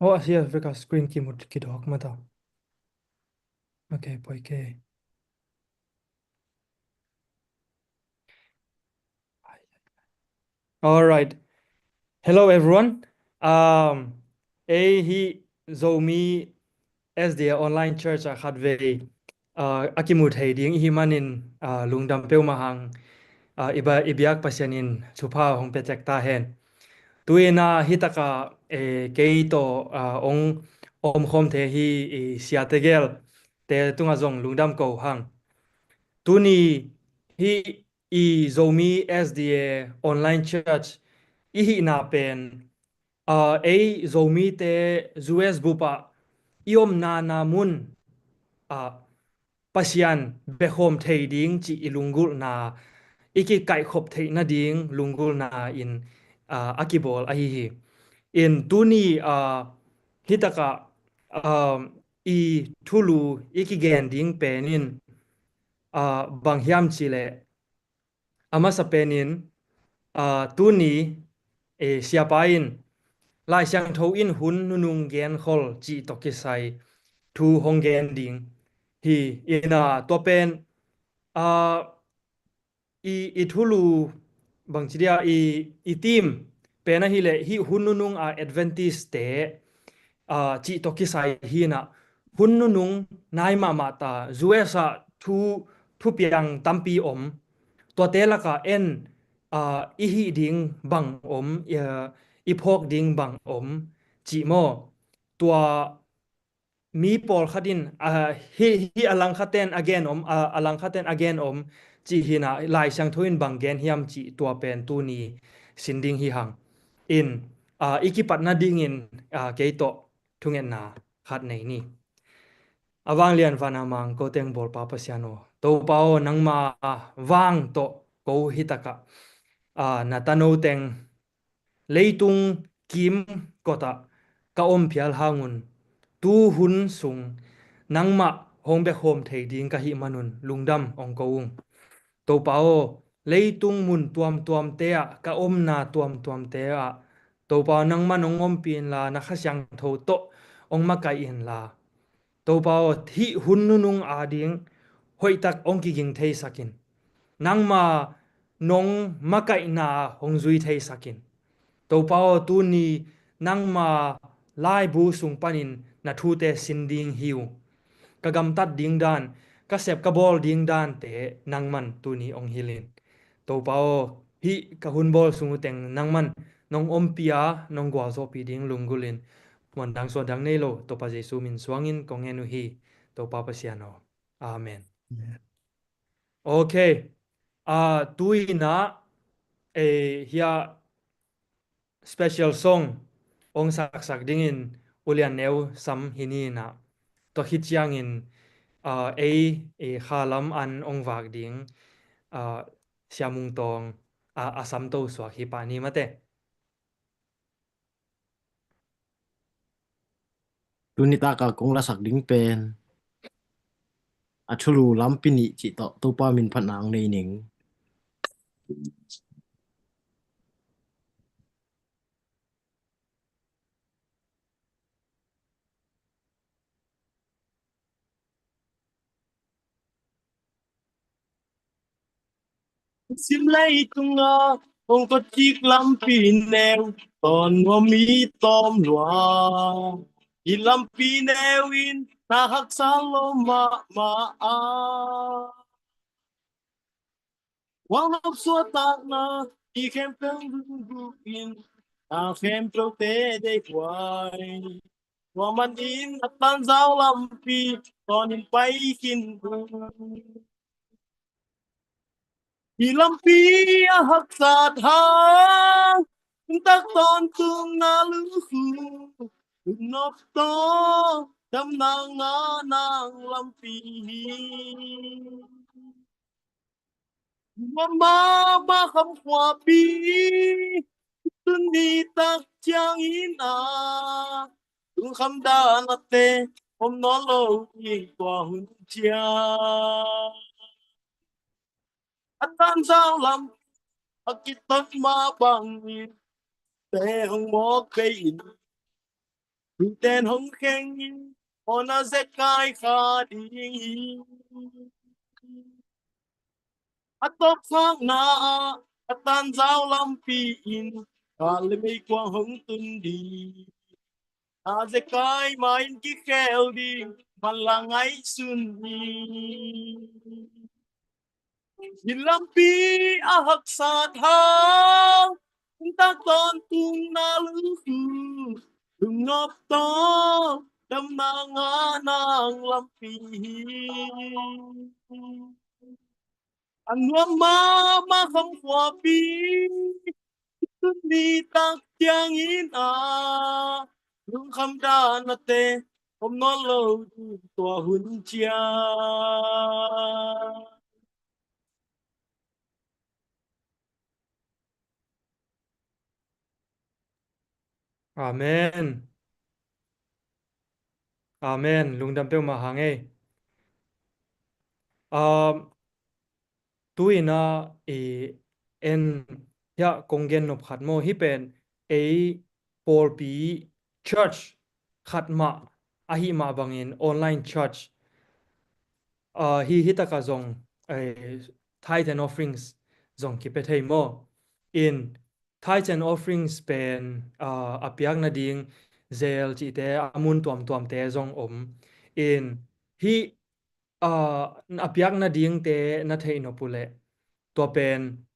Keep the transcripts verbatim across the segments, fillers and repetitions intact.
Ho a sia veka screen kimut kidok mata. Okay, poi ke. All right. Hello, everyone. Um, ei hi Zomi S D A Online Church a khatvei, uh, a kimu thei ding i hi manin, uh, lungdam peuhmah hang, uh, i ba-, i biak Pasian in thupha hong pia tek ta hen. Tu-in ah hi takah, eh, kei tawh, ah, hong omkhawm thei hi, i sia tegel te tungah zong lungdam ko hang. Tuni hi i Zomi S D A Online Church i hihna pen, ah, ei Zomite U S bup ah i omna na mun ah Pasian biakhawm thei ding cih i lunggulhna, i kikaihkhop theih nading lunggulhna in, ah, a kibawl ahi hi. In tuni, ah, hi takah, ah, i thulu i kigen ding pen in, ah, bang hiam cih leh, a masa penin, ah, tuni, eh, siapa in Lai Siangtho in hun nunung genkhol cih tawh kisai thu hong gen ding hi. In, ah, tua pen, ah, i, i thulu bangci dia i, i theme pen ahih leh hih hun nunung a Adventist te, ah, cih tawh kisai hi in ah, hun nunung nai mahmah ta, U S ah thu, thupiang tampi om, tuate lakah en, ah, i hih ding bang om, i, ah, i phawk ding bang om cih maw? Tua mi pawlkhat in, ah, hih, hih a langkhat ten a gen om, ah, a langkhat ten a gen om cih hi in ah, Lai Siangtho in bang gen hiam cih tua pen tuni sin ding hi hang. In, ah, i kipat nadingin, ah, kei tawh thungetna khat nei ni. A vanglian van a mang ko teng bawlpa Pasian aw, Topa aw, nangma vang tawh ko hi takah, ah, na tano teng leitung kim kotah ka om phial hangun, tu hun sung nangmah hong biakhawm thei ding ka hih manun lungdam hong ko ung. Topa aw, leitung mun tuamtuamte ah, ka omna tuamtuamte ah, Topa aw, nangman hong ompih inla, na Kha Siangtho tawh hong makaih inla, Topa aw, hih hun nunung ading hoihtak hong kiging theisak in. Nangma nong makaihna hong zui theisak in. Topa aw, tuni nangma laibu sung panin na thute sin ding hi uh. Ka gamtat ding dan, ka sep ka bawl ding dante nangman tuni hong hilh in. Topa aw, hih ka hun bawl sung uh teng nangman nong ompih a, nong gualzawhpih ding lunggulh in. Muandang suandang nei lo Topa Jesu min suangin kong ngen uh hi, Topa Pasian aw. Amen. Amen. Okay. Ah, tu-in ah, eh, hih a special song hong saksak dingin U Lian Neu Sam hi ni in ah, tua khit ciangin, ah, ei, ei khalam an hong vak ding, ah, Sia Mung Tawng, ah, a samto suak hi pah ni mate. Tuni taka kong lasak ding pen a thulu lampi nih cih tawh Topa min phatna hong nei ning. Sim leitunga hong kawcik lampi neu, tawn nuam mi tawm lua. Hih lampi neu in na haksa lo mahmah a, khuangnop suahtakna i khempeuh lunggulh in, na khempeuhte deihhuai. Tua manin a tanzau lampi tawnin pai khin un. Hih lampi a haksat hang, tak tawntungna lukhu, nop tawh damna ngah nang lampi hi. Mama, ma kham khuapi, tuni tak ciangin a, lungkham dan a te om nawn lo ding tua hun ciang. A tanzau lam a kiton mah bangin te hong mawk kei in. Tuiten hong kheng in, aw na zekai kha ding hi. A tawpkhakna ah a tanzau lampi in, kal le meikuang hong tun ding. A zekai ma in kikhel ding, manlang ngaihsun hi. Hih lampi a haksat hang, nuntak tawntungna lukhu, lungnop tawh damna ngah nang lampi hi. A nuam mahmah Kham khuapi, tuni tak ciangin a lungkham dan a te om nawn lo ding tua hun ciang. Amen. Amen. Lungdam peuhmah hang ei. Um, tu-in ah i en hiah kong gen nop khat maw, hih pen ei pawlpi church khat mah ahih mah bangin online church, ah, hi, hih takah zong, eh, tithe and offerings zong kipia thei maw. In tithe and offerings pen, ah, a piak nading zel cihte a mun tuamtuamte zong om. In hih, ah, a piak nadingte na theih nop uh leh tua pen,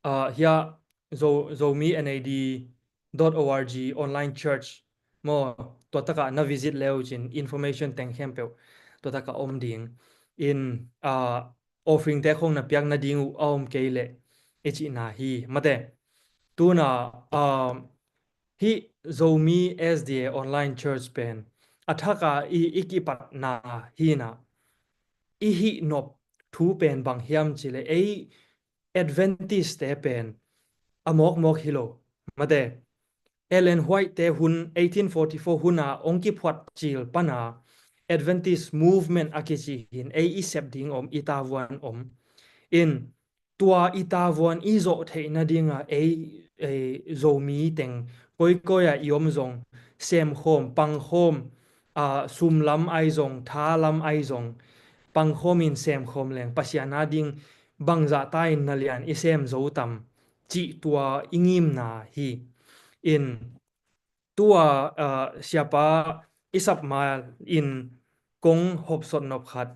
ah, hiah Zo, Zomi N A D dot O R G online church maw, tua takah na visit le uh cin information teng khempeuh tua takah om ding. In, ah, offering te khong na piak nading uh a om kei leh i cihna hi. Mate, tu-in ah, ah, hih Zomi S D A online church pen a thakah i, i kipatna hi-in ah, i hih nop thu pen bang hiam cih leh ei Adventist te pen a mawkmawk hi lo. Mate, Ellen White te hun eighteen forty-four hun a hong kiphuat cil pan a Adventist movement a kici hi-in ei i sep ding om, i tavuan om. In tua i tavuan i zawh theih nading a ei, ei Zomi teng koikoi ah i om zong semkhawm, pangkhawm, ah, sum lam ahi zong, tha lam ahi zong, pangkhawm in semkhawm leng Pasian a ding bangzah ta in na lian i sem zo tam cih tua i ngimna hi. In tua, ah, siapa i sap ma-in kong hopsot nop khat,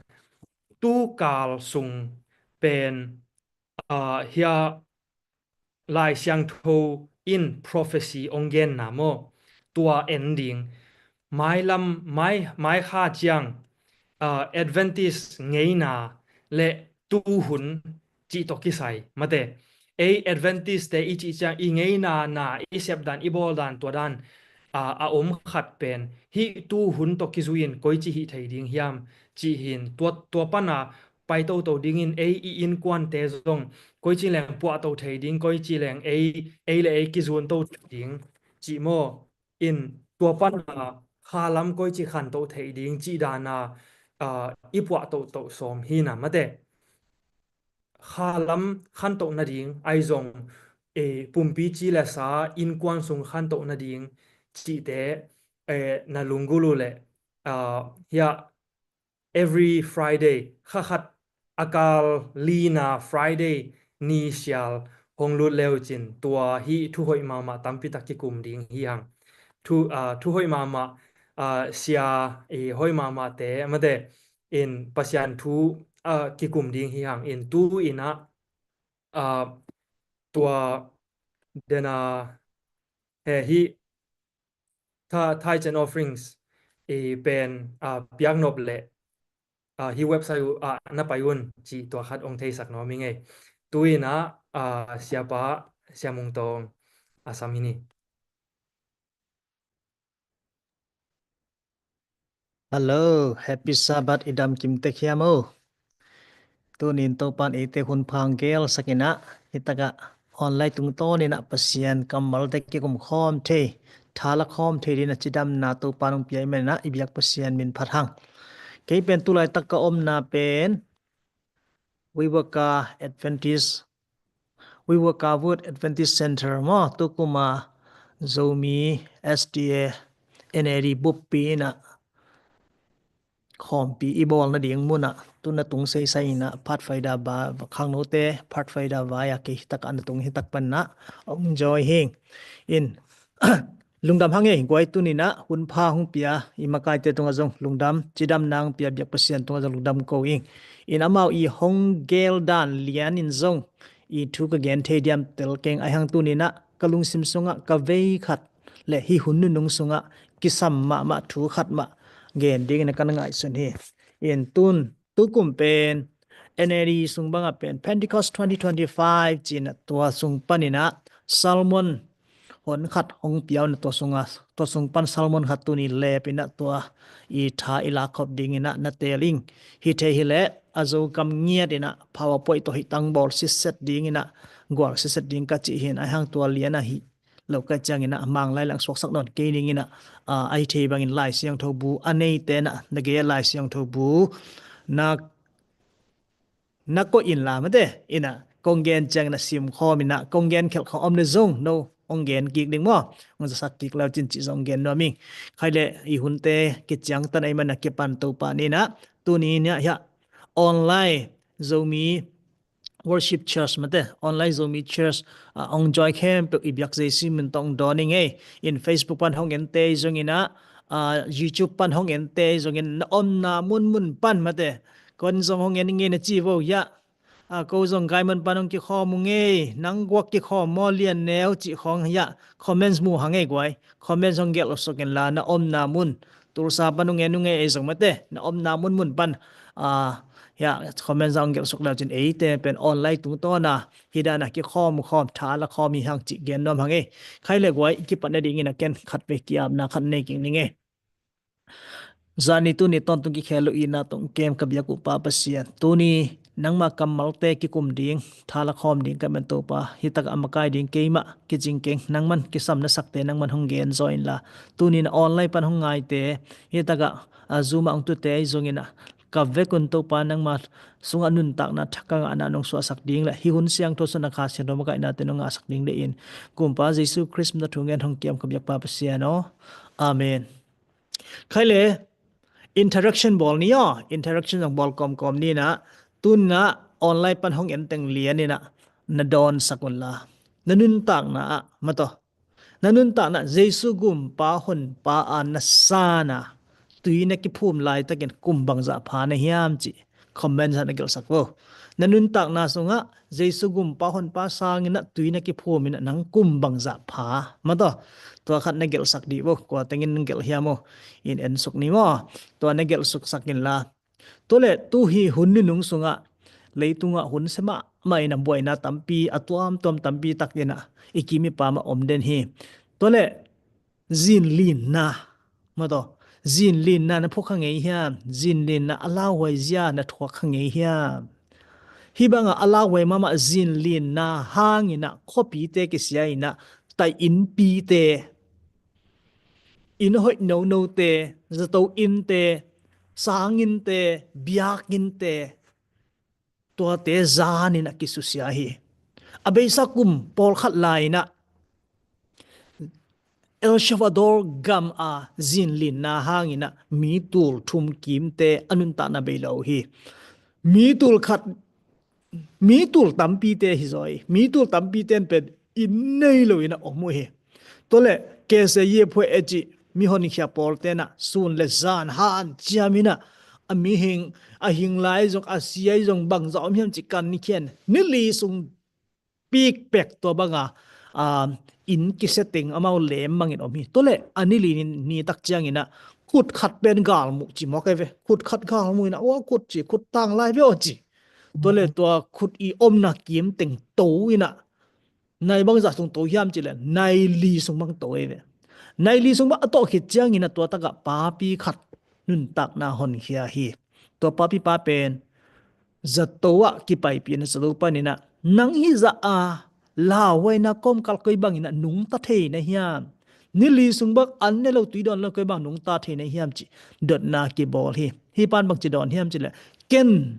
tu kal sung pen, ah, hiah Lai Siangtho in prophecy hong genna maw, tua en ding. Mailam, mai, mai kha ciang, ah, Adventist ngeina le tuhun cih tawh kisai. Mate, ei Adventist te i cih ciang i ngeina, na i sep dan, i bawl dan, tua dan, ah, a om khat pen hih tuhun tawh kizui-in koici hih thei ding hiam cih hi-in tua, tua pan a pai toto dingin ei i innkuante zong koici leng puahto thei ding, koici leng ei, ei le ei kizunto thei ding cih maw. In tua pan a kha lam koici khanto thei ding cih dan a, ah, i puahtoto sawm hi-in ah, mate, kha lam khanto nading ahi zong, eh, pumpi ci le sa innkuan sung khanto nading cihte, eh, na lunggulh uh leh, ah, hiah every Friday, kha khat a kal lina Friday ni sial hong lut le uh cin, tua hih thu hoih mahmah tampi tak kikum ding hi hang. Thu, ah, thu hoih mahmah, ah, sia, eh, hoih mahmahte, mate, in Pasian thu, ah, kikum ding hi hang. In tu-in ah, ah, tua dena he hih tha-, tithes and offerings, eh, pen, ah, piak nop leh, ah, hih website uh ah na pai un cih tua khat hong theisak nuam ing ei. Tu-in ah, ah, siapa, Sia Mung Tawng a sam hi ni. Hello, Happy Sabbath, i dam kim tek hiam o? Tuni in Topa'n eite hun pha hong gelsak in ah, hih takah online tungtawn in ah Pasian kammalte kikum khawm thei, tha la khawm thei dingin a cidamna Topa'n hong pia ahih manin ah i biak Pasian min phat hang. Kei pen tu laitak ka omna pen Viveca Adventist, Viveca Word Adventist Center maw, tu kum a Zomi S D A N A D buppi in ah khawmpi i bawl nading mun ah tu na tung seisai in ah Pathfinder vai, khangnote Pathfinder vai a kei hi tak a na tung hi tak pan ah hong join hi ing. Lungdam hang ei, guai, tuni in ah hun pha hong pia i makaite tungah zong lungdam, cidamna hong pia biak Pasian tungah zong lungdam ko ing. In amau i hong gel dan lian in zong i thu ka gen thei diam tel keng, ahih hang tuni in ah ka lungsim sungah ka vei khat le hih hun nunung sungah kisam mahmah thu khat mah gen dingin ah ka na ngaihsun hi. In tun tukum pen N A D sung bangah pen Pentecost twenty twenty-five ci in ah tua sung pan in ah sermon hon khat hong pia un ah tua sungah, tua sung pan sermon khat tuni lep in ah tua i tha i lak khop dingin ah na teel ing. Hi thei hi leh a Zogam ngiat in ah PowerPoint tawh hih tang bawl sitset dingin ah gual sitset ding ka cih hi in, ahih hang tua lian a hih lo ka hih ciangin ah Manglai lang suaksak nawn kei ning in ah, a, a hih thei bangin Lai Siangtho bu a neite in ah na gei a Lai Siangtho bu na na koih in la mate, in ah kong gen ciangin ah sim khawm in ah kong gen khelh khawm om le zong no hong gen kik ding maw, hong zasak kik le uh cin cih zong gen nuam ing. Khai le i hunte kiciangtan ahih man ah kipan Topa ni in ah tuni in ah hiah online Zomi Worship Church mate, online Zomi Church, ah, hong join khempeuh i biak Jesu min tawh hong dawn ing ei. In Facebook pan hong ente zongin ah, ah, YouTube pan hong ente zongin na omna munmun pan mate, kon zong hong en ing ei na ci vo hiah. Ah, ko zong gaiman pan hong kikhawm ung ei, nang guak kikhawm maw lian neu cih khawng hiah comments mu hang ei guai. Comments hong gelh suk in la na omna mun, Tulsa pan hong en ung ei, ei zong mate na omna munmun pan, ah, hiah comment zong gelh suk le uh cin eite pen online tungtawn a hih dan a kikhawm khawm tha la khawm hi hang cih gen nuam hang ei. Khai le guai, i kipat nadingin ah ken khatvei ki-apna khat nei kik ning ei. Zani tuni tawntung kikhel uh itna tawh kem ka biak uh Pa Pasian, tuni nangma kammalte kikum ding, tha la khawm ding ka hih man Topa, hih takah a makai ding keimah kicing keng, nangman kisam na sakte nangman hong gen zaw in la, tuni in ah online pan hong ngaite, hih takah, ah, Zoom ah hong tute ahi zongin ah ka vekun Topa nangma sungah nuntakna thak ka ngahna nong suahsak ding le hih hun siangtho sungah Kha Siangtho makaihnate nong ngahsak ding deih in, Kumpa Jesu Khrist min tawh thu ngen hong kem ka biak Pa Pasian aw. Amen. Khai le interaction bawl ni aw, interaction zong bawl kawmkawm ni in ah, tun in ah online pan hong en teng lian in ah na dawnsak un la, na nuntakna ah mataw, na nuntakna Jesu Gumpa Honpa a na san a tui na kiphum laitakin kum bangzah pha na hiam cih comment ah na gelhsak vo. Na nuntakna sungah Jesu Gumpa Honpa sangin ah tui na kiphum in ah nang kum bangzah pha mataw, tua khat na gelhsak dih vo, kua tengin na gelh hiam aw, in en suk ni maw. Tua na gelh suksak in la, tua le tu hih hun nunung sungah leitungah hun sia mahmah in ah buaina tampi, a tuamtuam tampi tak in ah i kim i pam ah om den hi. Tua le zinlinna mataw, zinlinna na phuak kha ngei hiam? Zinlinna a lauhuai zia na thuak kha ngei hiam? Hih bangah a lauhuai mahmah zinlinna hangin ah khuapite kisia in ah, tai innpite, inn hoih nonote, zato innte, sanginnte, biakinnte, tuate zanin a kisusia hi. A beisa kum pawlkhat lai-in ah El Salvador gam a zinlinna hangin ah mi tul thum kimte a nuntakna bei lo hi. Mi tul khat, mi tul tampite hi zaw hi. Mi tul tampite in pen inn nei loin a om uh hi. Tua leh K C Y phuai e cih mi honkhia pawlte'n ah sun le zan hanciam in ah a mihing, a hing lai zong, a sia zong bangzah om hiam cih kan ni khian ni li sung pikpek tua banga, ah, inn kisia teng amau lem mangin om hi. Tua leh a ni li ni, ni tak ciangin ah khut khat pen galmuh ci mawk e ve. Khut khat galmuh in ah, ua khut ci, khut tang lai ve aw ci. Tua leh tua khut i omna kim teng to in ah nai bangzah sung to hiam cih leh nai li sung bang to e ve. Nai li sung bang a tawh khit ciangin ah tua takah papi khat nuntakna honkhia hi. Tua papipa pen zato ah kipaipih in ah zato panin ah nang hih zah a lauhuaina kawmkal koi bangin ah nungta thei na hiam? Ni li sung bang an ne lo, tui dawn lo koi bang nungta thei na hiam cih dotna kibawl hi. Hih pa'n bangci dawn hiam cih leh ken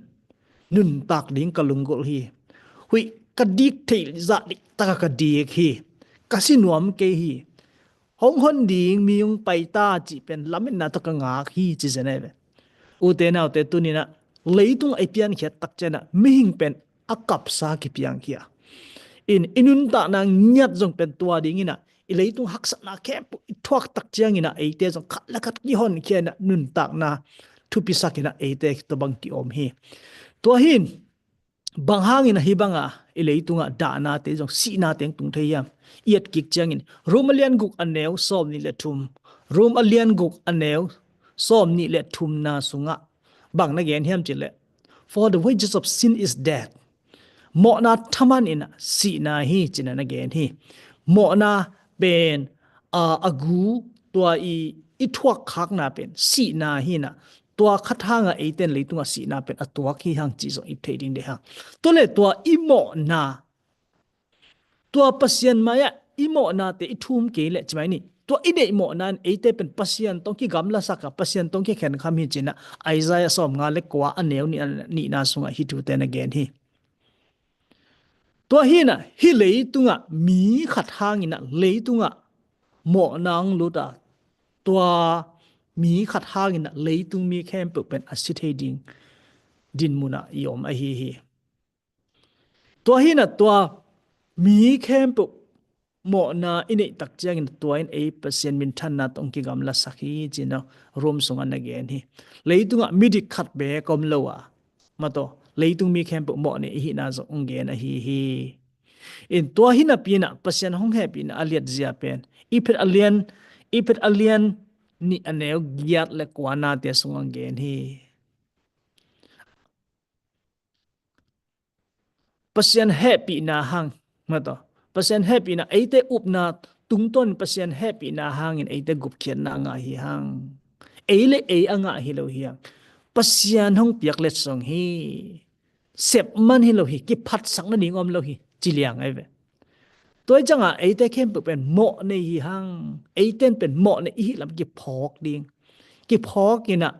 nuntak ding ka lunggulh hi. Huih ka dik theih zah dih takah ka dik hi. Ka si nuam kei hi. hong hon ding mi hong pai ta cih pen lametna tawh ka ngak hi ci zen ahi ve. Ute naute, tuninah leitung a i piankhiat tak cianah mihing pen a kapsa kipiangkhia in i nuntakna ngiat zong pen tua dinginah i leitung haksatna khempeuh i thuak tak cianginah eite zong khat le khat kihonkhia inah nuntakna thupisak inah eite tua bang kiom hi. Tua hin bang hangin ahi banga i leitungah dahnate zong sihnate tung thei hiam? I et kik ciangin Rom a lian guk a neu sawm nih le thum, Rom a lian guk a neu sawm nih le thumna sungah bang na gen hiam cih leh, "For the wages of sin is death." Mawhna thaman inah sihna hi cinah na gen hi. Mawhna pen a, a gu tua i, i thuak khakna pen sihna hinah tua khat hanga eiten leitungah sihna pen a tuak hi hang cih zong i theih ding dei hang. Tua le tua i mawhna, tua Pasian mai-ah i mawhnate i thum kei leh ci mai ni, tua i neih mawhna in eite pen Pasian tawh kigamlasak a, Pasian tawh kikhenkham hi cinah Isaiah sawmnga le kua a neu nih, nihna sungah hih thute na gen hi. Tua hinah hih leitungah mi khat hanginah leitungah mawhna hong lut a, tua mi khat hanginah leitung mi khempeuh pen a si thei ding dinmunah i om ahi hi. Tua hinah tua mi khempeuh mawhna i neih tak ciangin tua in ei Pasian minthanna tawh hong kigamlasak hi cinah Rom sungah na gen hi. Leitungah midik khat beek om lo a, mataw, leitung mi khempeuh mawhna i hihna zong hong gen ahi hi. In tua hi napi inah Pasian hong hehpihna a liatzia pen i phet a lian, i phet a lian nih a neu giat le kuanate sungah hong gen hi. Pasian hehpihna hang, mataw, Pasian hehpihna, eite upna tungtawn Pasian hehpihna hangin eite gupkhiatna a ngah hi hang. Ei le ei a ngah hi lo hi hang. Pasian hong piak letsong hi. Sep man hi lo hi, kiphatsak nading om lo hi, ci liang ahi ve. Tua hi ciangah eite khempeuh pen mawh nei hi hang. Eiten pen mawh nei i hih lam kiphawk ding. Kiphawk inah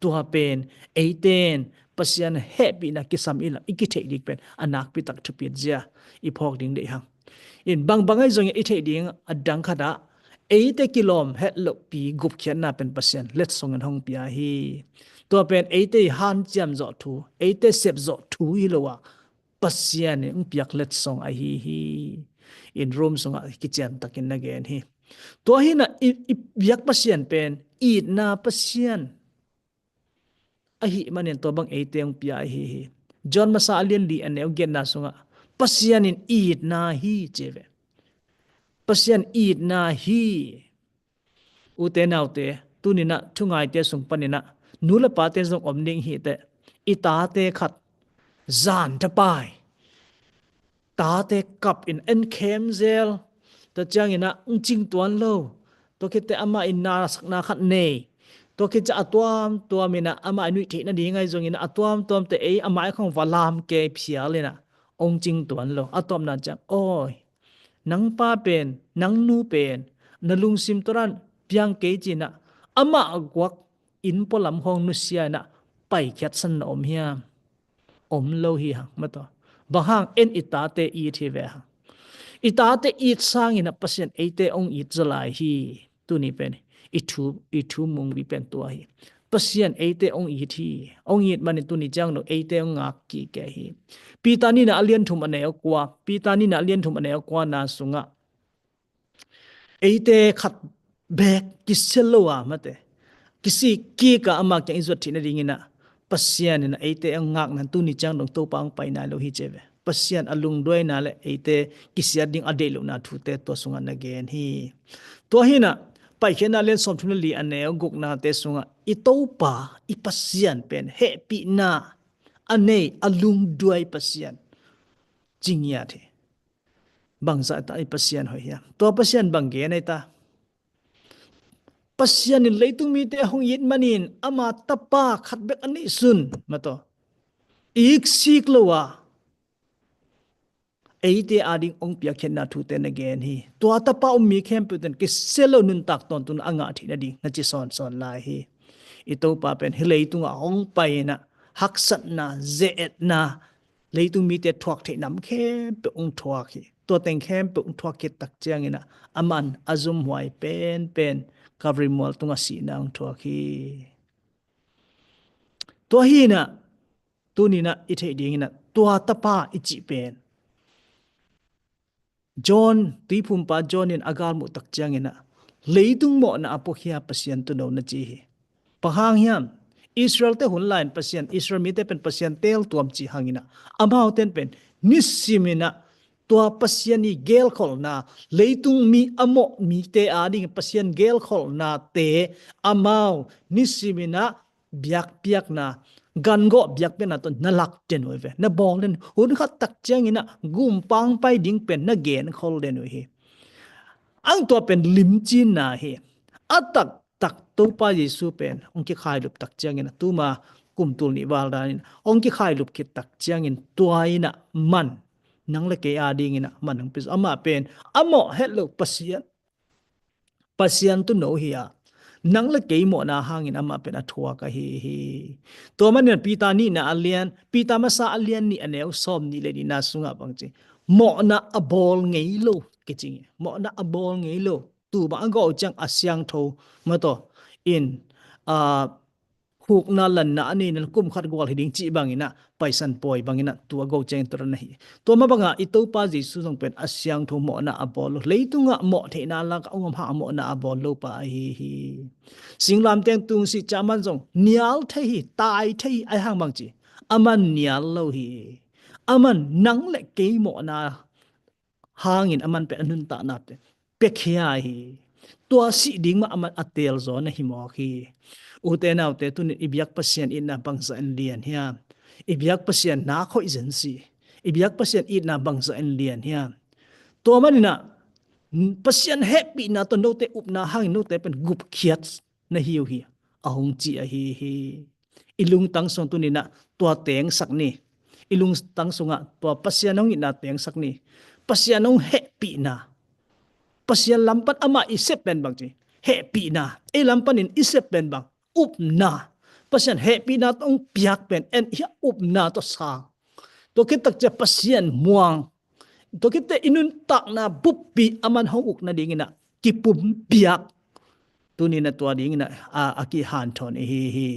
tua pen eiten Pasian hehpihna kisam i lam i kitheih ding pen a nakpi tak thupiat zia i phawk ding deih hang. In bangbang ahi zongin i theih ding a dang khatah eite kilawm het lohpi gupkhiatna pen Pasian letsongin hong pia hi. Tua pen eite i hanciam zawh thu, eite sep zawh thu hi lo a, Pasian in hong piak letsong ahi hi. In Rom sungah kician takin na gen hi. Tua hinah i, i biak Pasian pen itna Pasian ahih manin tua bang eite hong pia ahi hi. John masa a lian li a neu giatna sungah Pasian in itna hi ci ve. Pasian itna hi. Ute naute, tuninah thungaite sung paninah nu le pate zong om ding hi teh, i tate khat zan thapai, tate kap in en khem zel. Tua cianginah hong cing tuan lo. Tua khit teh amah in nasakna khat nei. Tua khit ciah a tuamtuam inah amah in nuih theih nading ahi zonginah a tuamtuam teh ei amah i khong va lam kei phial inah hong cing tuan lo. A tawpna ciang, awi, nang pa pen, nang nu pen na lungsim tawh dan piang kei cinah amah a guak inn pualam khawng nusia inah paikhiatsan na om hiam? Om lo hi hang, mataw. Bang hang? En i tate it hi ve hang. I tate it sanginah Pasian eite hong it zaw lai hi. Tuni pen i thu, i thu mungbi pen tua hi. Pasian eite hong it hi. Hong it manin tuni ciang dong eite hong ngak kik hi. Peter nihna a lian thum a neu kua, Peter nihna a lian thum a neu kuana sungah eite khat beek kisia lo a, mate, kisik kik a ama kiang i zuat theih nadinginah Pasian inah eite hong ngakna tuni ciang dong Topa hong pai nai lo hi ci ve. Pasian a lungduaina le eite kisiat ding a deih lohna thute tua sungah na gen hi. Tua hinah Paikhiatna lian sawmthum le li a neu guknate sungah i Topa, i Pasian pen hehpihna a nei, a lungduai Pasian ci ngiat hi. Bangzah ta i Pasian hoih hiam? Tua Pasian bang gen ahi ta? Pasian in leitung mite hong it manin ama tapa khat bek a neihsun, mataw, iksik lo a eite ading hong piakkhiatna thute na gen hi. Tua tapa um mi khempeuh ten kisia lo nuntak tawntung a ngah theih nading na ci sawnsawn lai hi. I Topa pen hih leitungah hong pai inah haksatna, ze-etna, leitung mite thuak theih nam khempeuh hong thuak hi. Tua teng khempeuh hong thuak khit tak ciangin ah, aman a zumhuai penpen Kalvari mual tungah sihna hong thuak hi. Tua hi-in ah, tuni-in ah i theih dingin ah, tua tapa i cih pen John, tuiphumpa John in a galmuh tak ciangin ah, leitung mawhna a puakhia Pasian tuuno na ci hi. Bang hang hiam? Israel-te hun lai-in Pasian, Israel mite pen Pasian teeltuam cih hangin ah, amaute pen nisimin ah tua Pasian i gelkholhna, leitung mi a mawh mite adingin Pasian gelkholhnate amau nisimin ah biakpiakna, gangawh biakpiakna tawh na lak den uh hi ve. Na bawl den uh. Hun khat tak ciangin ah gumpang pai ding pen na genkhol den uh hi. Ang tua pen limcinna hi. A taktak Topa Jesu pen hong kikhailup tak ciangin ah, tuma kum tul nih val danin hong kikhailup khit tak ciangin, tua in ah man, nang le kei adingin ah man hong pia. Amah pen a mawh het lo Pasian, Pasian tuuno hi a, nang le kei mawhna hangin amah pen a thuak ahi hi. Tua manin Peter nihna a lian, Peter masa a lian nih a neu sawmnih le nihna sungah bang ci? Mawhna a bawl ngei lo kici hi. Mawhna a bawl ngei lo. Tu bang a gawh ciang a siangtho mah tawh in, a, hukna lanna a neihna kum khat gual hi ding cih bangin ah, Paisan pawi bangin ah, tua gawh ciangin tua na hi. Tua mah bangah i Topa Jesu zong pen a siangtho mawhna a bawl lo. Leitungah mawh theihna lakah a om hang a mawhna a bawl lo pa ahi hi. Singlamteh tung sih ciang aman zong nial thei hi, tai thei hi, ahi hang bang ci? Aman nial lo hi. Aman nang le kei mawhna hangin aman pen a nuntakna pen piakhia hi. Tua sih ding mah aman a teelzaw na hi mawk hi. Ute naute, tunin i biak Pasian itna bangzah in lian hiam? I biak Pasian nak hoih zen si. I biak Pasian itna bangzah in lian hiam? Tua manin ah, Pasian hehpihna tawh note upna hangin note pen gupkhiat na hi uh hi, a hong ci ahi hi. I lungtang sung tuninah tua tengsak ni. I lungtang sungah tua Pasian hong itna tengsak ni. Pasian hong hehpihna. Pasian lam pan amah i sep pen bang ci? Hehpihna. Ei lam panin i sep pen bang? Upna. Pasian hehpihna tawh hong piak pen en hia, upna tawh sang. Tua khit tak ciang Pasian muang. Tua khit teh i nuntakna buppi aman hong uk nadinginah kipumpiak. Tuninah tua dinginah a, a kihanthawn i hi hi.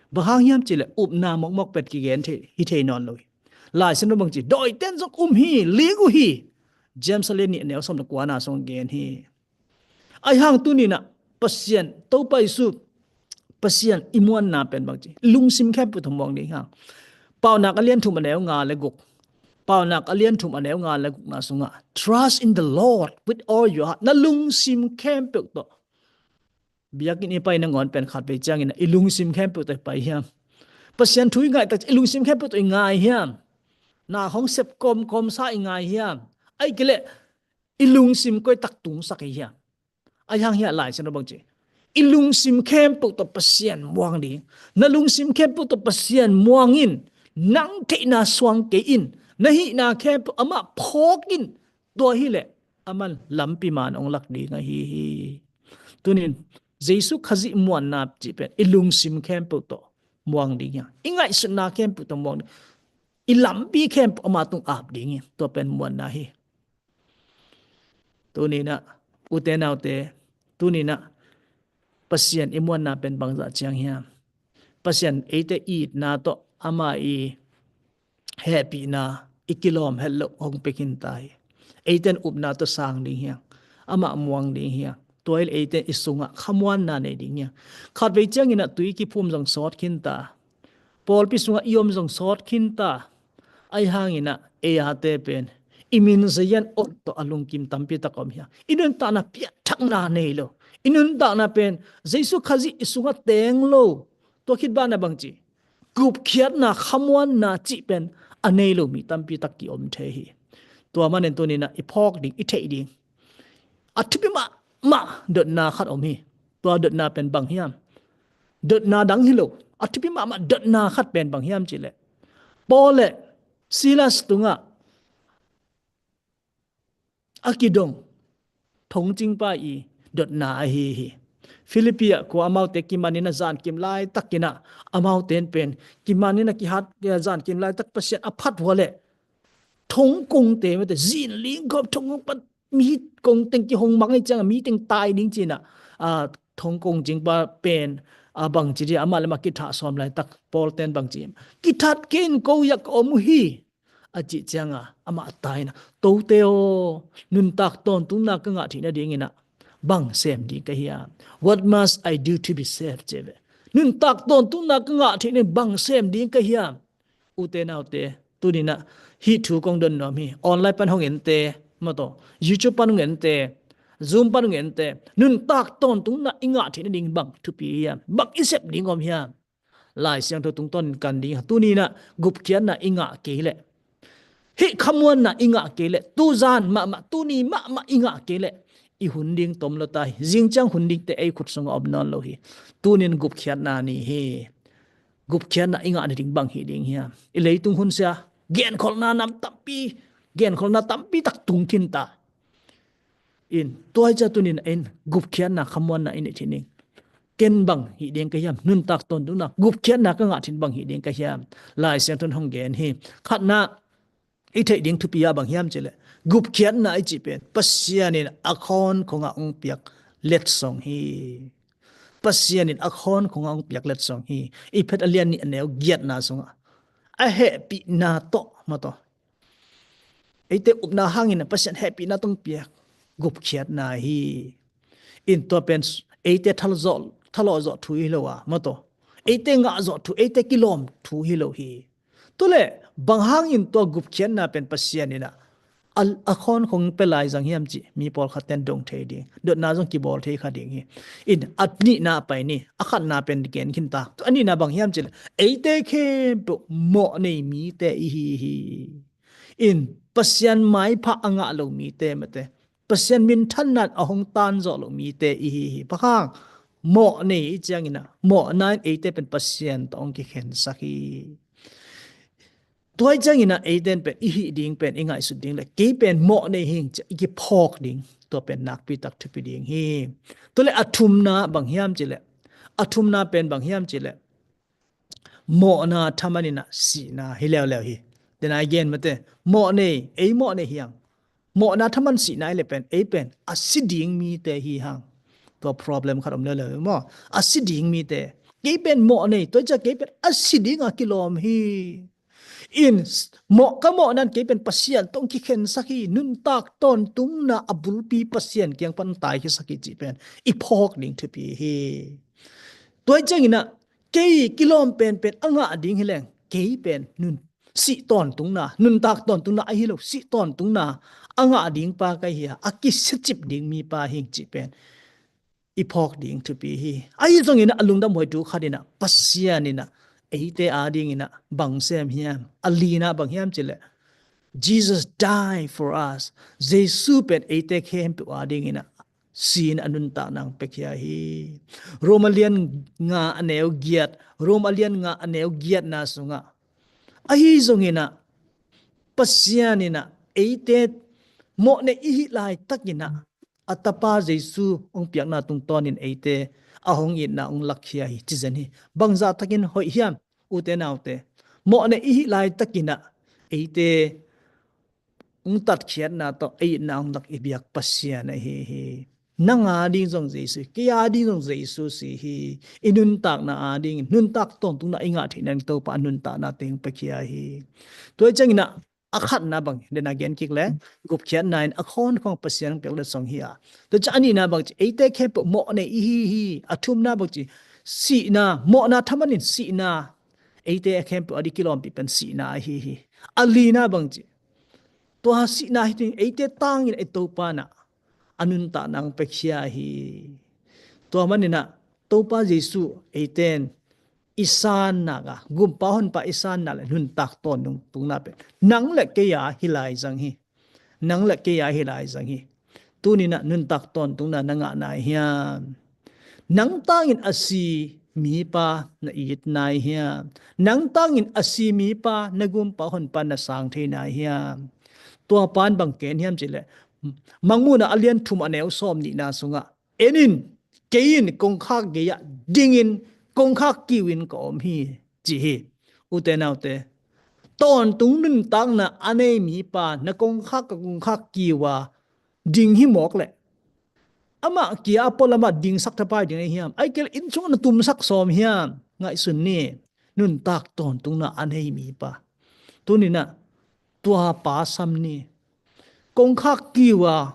Bang hang hiam cihleh upna mokmok pen kigen thei, hi thei nawn lo hi. Lai Siangtho bang ci? Dawiten zong um hi, lik uh hi. James a lian nih a neu sawm le kuana sung gen hi. Ahi hang tuninah Pasian, Topa Jesu, Pasian i muanna pen bang ci? Lungsim khempeuh tawh muang ding hang. Paunak a lian thum a neu nga le guk. Paunak a lian thum a neu nga le gukna sungah, "Trust in the Lord with all your heart." Na lungsim khempeuh tawh. Biakinn i pai nangawn pen khatvei ciangin i lungsim khempeuh tawh i pai hiam? Pasian thu i ngaih tak ciang i lungsim khempeuh tawh i ngai hiam? Na hong sep kawmkawm sa i ngai hiam? Ahih kei leh i lungsim koi tak tungsak i hiam? Ahi hang hiah Lai Siangtho bang ci? I lungsim khempeuh tawh Pasian muang ding. Na lungsim khempeuh tawh Pasian muang in, nang theihna suang kei in, na hihna khempeuh amah phawk in, tua hileh aman lampi man hong lak ding ahi hi. Tunin Jesu Khazih muanna cih pen i lungsim khempeuh tawh muang ding hiam? I ngaihsutna khempeuh tawh muang ding. I lampi khempeuh amah tung ap ding hi. Tua pen muanna hi. Tuninah, ute naute, tuninah Pasian i muanna pen bangzah ciang hiam? Pasian eite itna tawh ama i hehpihna i kilawm het loh hong pia khinta hi. Eiten upna tawh sang ding hiam? Amah muang ding hiam? Tua hileh eiten i sungah khamuanna nei ding hiam? Khatvei cianginah tui kiphum zong sawt khinta. Pawlpi sungah i om zong sawt khinta. Ahi hanginah ei ate pen i min zeian ot tawh a lungkim tampi tak om hiam? I nuntakna piathakna nei lo. I nuntakna pen Jesu Khazih i sungah teng lo. Tua khit banah bang ci? Gupkhiatna, khamuanna cih pen a nei lo mi tampi tak ki om thei hi. Tua manin tuninah i phawk ding, i theih ding a thupi mahmah dotna khat om hi. Tua dotna pen bang hiam? Dotna dang hi lo. A thupi mahmah dotna khat pen bang hiam cihleh, Paul le Silas tungah a kidong thongcingpa i dotna ahi hi. Philippi ah khua amaute kimanin a zankim laitakinah, amaute in pen kimanin a kihat, zankim laitak Pasian a phat uh a leh Thongkong te mate, zin ling khop thongkong pan mi kong teng kihong mang i ciang, mi teng tai ding cina, a, thongkong cingpa pen, a, bang ci dia, amah le amah kithah sawm laitak, Paul ten bang ci, kithat kei in ko yak om uh hi, a cih cianga, amah taina, tote aw, nuntak tawntungna ka ngah theih nadingina, bang sem ding ka hiam? What must I do to be saved? Ci ve. Nuntak tawntungna ka ngah theih nading bang sem ding ka hiam? Ute naute, tunina hih thu kong don nuam hi. Online pan hong ente, mato, YouTube pan hong ente, Zoom pan hong ente, nuntak tawntungna i ngah theih nading bang thupi hiam? Bang i sep ding om hiam? Lai Siangtho tungtawn kan ding. Tunina gupkhiatna i ngah kei leh, hih khamuanna i ngah kei leh, tuzan mahmah, tuni mahmah i ngah kei leh, i hun ding tom lo ta hi. Zingciang hun dingte ei khut sungah om nawn lo hi. Tunin gupkhiatna ni hi. Gupkhiatna i ngah nading bang hih ding hiam? I leitung hun sia, genkholhna nam tampi, genkholhna tampi tak tung khin ta. In, tua hi cia tunin in, gupkhiatna khamuanna i neih theih ding. Ken bang hih ding ka hiam? Nuntak tawntungna, gupkhiatna ka ngah theih bang hih ding ka hiam? Lai Siangtho in hong gen hi. Khatna, i theih ding thupi a bang hiam cileh, gupkhiatna i cih pen Pasian in a khawnkhong a hong piak letsong hi. Pasian in a khawnkhong a hong piak letsong hi. I phet a lian nih a neu giatna sungah a hehpihna tawh, maw tawh, eite upna hangin a Pasian hehpihna tawh hong piak gupkhiatna hi. In, tua pen eite thalawh zawh, thalawh zawh thu hi lo a, maw tawh, eite ngah zawh thu, eite kilawm thu hi lo hi. Tuleh bang hangin tua gupkhiatna pen Pasian in a, a, a khawnkhong pia lai zang hiam cih mi pawlkhat ten dong thei ding, dotna zong kibawl thei kha ding hi. In, a nihna pai ni, a khatna pen gen khin ta. A nihna bang hiam cileh, eite khempeuh mawh nei mite i hi hi. In, Pasian maipha a ngah lo mite, mate, Pasian minthanna a hong tan zawh lo mite i hi hi. Bang hang, mawh nei i ciangin a, mawhna in eite pen Pasian tawh hong kikhensak hi. Tua hi ciangin a, eite in pen i hih ding pen i ngaihsut ding leh, kei pen mawh nei hing ci-a i kiphawk ding, tua pen nakpi tak thupi ding hi. Tua leh a thumna bang hiam cileh, a thumna pen bang hiam cileh, mawhna thaman in a sihna hi leuleu hi. Tena i gen, mate, mawh nei, ei mawh nei hi hang. Mawhna thaman sihna i leh pen, ei pen a si ding mite hi hang. Tua problem khat om leuleu hi maw. A si ding mite. Kei pen mawh nei, tua hi cia kei pen a si ding a kilawm hi. In, mawh, ka mawhna in kei pen Pasian tawh hong kikhensak hi. Nuntak tawntungna a bulpi Pasian kiang pan taikhiasak hi cih pen i phawk ding thupi hi. Tua hi ciangin a, kei kilawm penpen a ngah ding hi leng, kei pen nun, sih tawntungna, nuntak tawntungna ahi lo, sih tawntungna a ngah ding pa ka hi a, a kisiacip ding mipa hing cih pen i phawk ding thupi hi. Ahi zongin a, lungdam huai thu khat in a, Pasian in a, eite adingin a bang sem hiam? A lina bang hiam cileh, Jesus died for us. Jesu pen eite khempeuh adingin a si-in a nuntakna hong piakhia hi. Rom a lian nga a neu giat, Rom a lian nga a neu giatna sungah, ahi zongin a, Pasian in a, eite mawh nei i hih laitakin a, a tapa Jesu hong piakna tungtawnin eite a hong itna hong lakkhia hi, ci zen hi. Bangzah takin hoih hiam, ute naute? Mawh nei i hih laitakin a, eite hong tatkhiatna tawh ei itna hong lak i biak Pasian ahi hi. Nang ading zong Jesu, kei ading zong Jesu si hi. I nuntakna ading, nuntak tawntungna i ngah theih nading Topa a nuntakna teng piakhia hi. Tua hi ciangin a, a khatna bang, dena gen kik leh, gupkhiatna in a khawnkhong Pasian hong piak letsong hi a. Tua ciang a nihna bang ci, eite khempeuh mawh nei i hi hi. A thumna bang ci, sihna, mawhna thaman in sihna, eite a khempeuh a di kilawmpi pen sihna ahi hi. A lina bang ci, tua sihna hi teng eite tangin ei Topa in a, a nuntakna hong piakhia hi. Tua manin a, Topa Jesu eite in i sanna, a Gumpa Honpa i sanna leh nuntak tawntungna pen nang leh kei a hi lai zang hi. Nang leh kei a hi lai zang hi. Tunin a nuntak tawntungna na ngah nai hiam? Nang tangin a si mipa na it nai hiam? Nang tangin a si mipa na Gumpa Honpa na sang thei nai hiam? Tua pa in bang ken hiam cileh, Mangmuhna a lian thum a neu sawm nihna sungah, en in, kei in kongkhak gei-ah dingin kongkhak kiu in ka om hi, ci hi. Ute naute, tawntung nuntakna a nei mipa, na kongkhak ka kongkhak kiu a ding hi mawk leh, amah kia a pualamah dingsak thapai ding ahi hiam? Ahih kei leh inn sungah na tumsak sawm hiam? Ngaihsun ni, nuntak tawntungna a nei mipa. Tuninah tua pa sam ni. Kongkhak kiu a